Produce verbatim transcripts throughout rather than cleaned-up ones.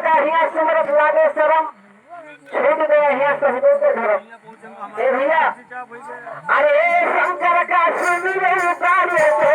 का हिया सुमरत लागे शरम, छूट गया हिया शहीदों के धर्म। ए भैया, अरे शंकर का सुमिरन पावे तो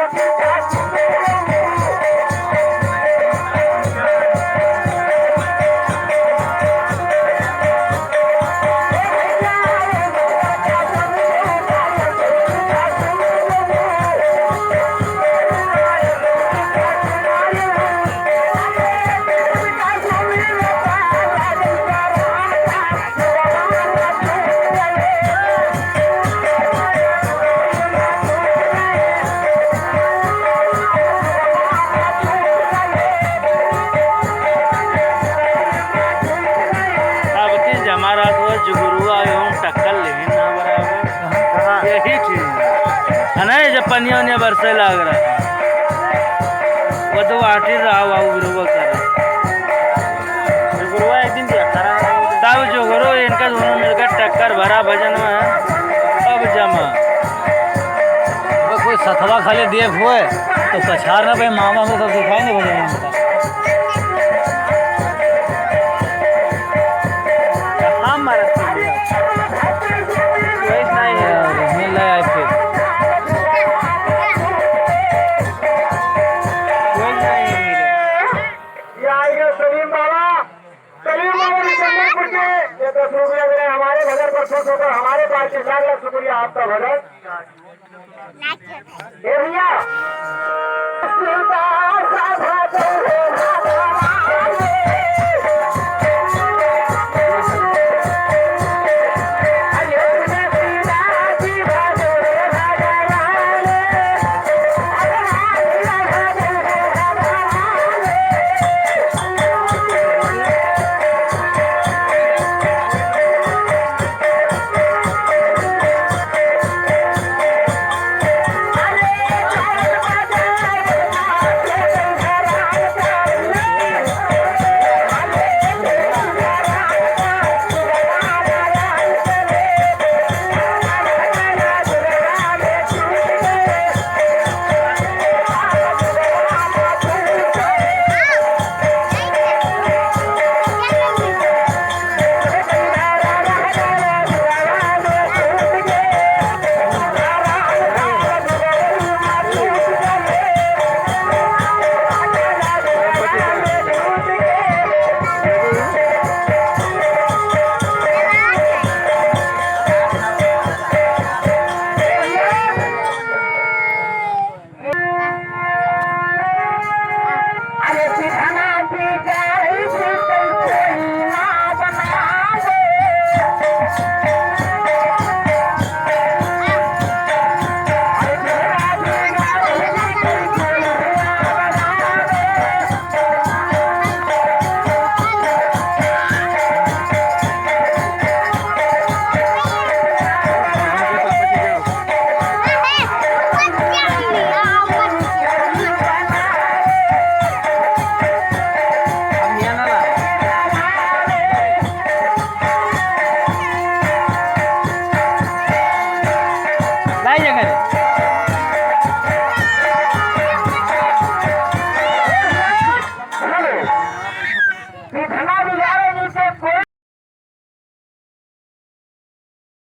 अब के जमा रात हुआ, जुगुरुआ आयो हम टक्कर लेहे ना बराबर। कहाँ? यही ठीक है ना, जब पनिया उनिया बरसे लाग रहा, वो तो आटी रहा, वो बिरुआ कर रहा। जुगुरुआ एक दिन दिया करा। तब जुगुरु इनका दोनों मिलकर टक्कर भरा भजन में, अब जमा। अब कोई सथवा खाली दिए हुए, तो पछाड़ ना पाए, मामा हमको सब सिखाए नहीं भजन में। कहाँ मरत है? कोई नहीं है। मिल रहा है फिर। कोई नहीं है। ये आएंगे सलीम बाबा। चलिए, हमारे चंदनपुर के ये दस रुपया दे रहे हैं, हमारे भजन पर खुश होकर हमारे पास के साथ शुक्रिया आपका भजन। ए भैया।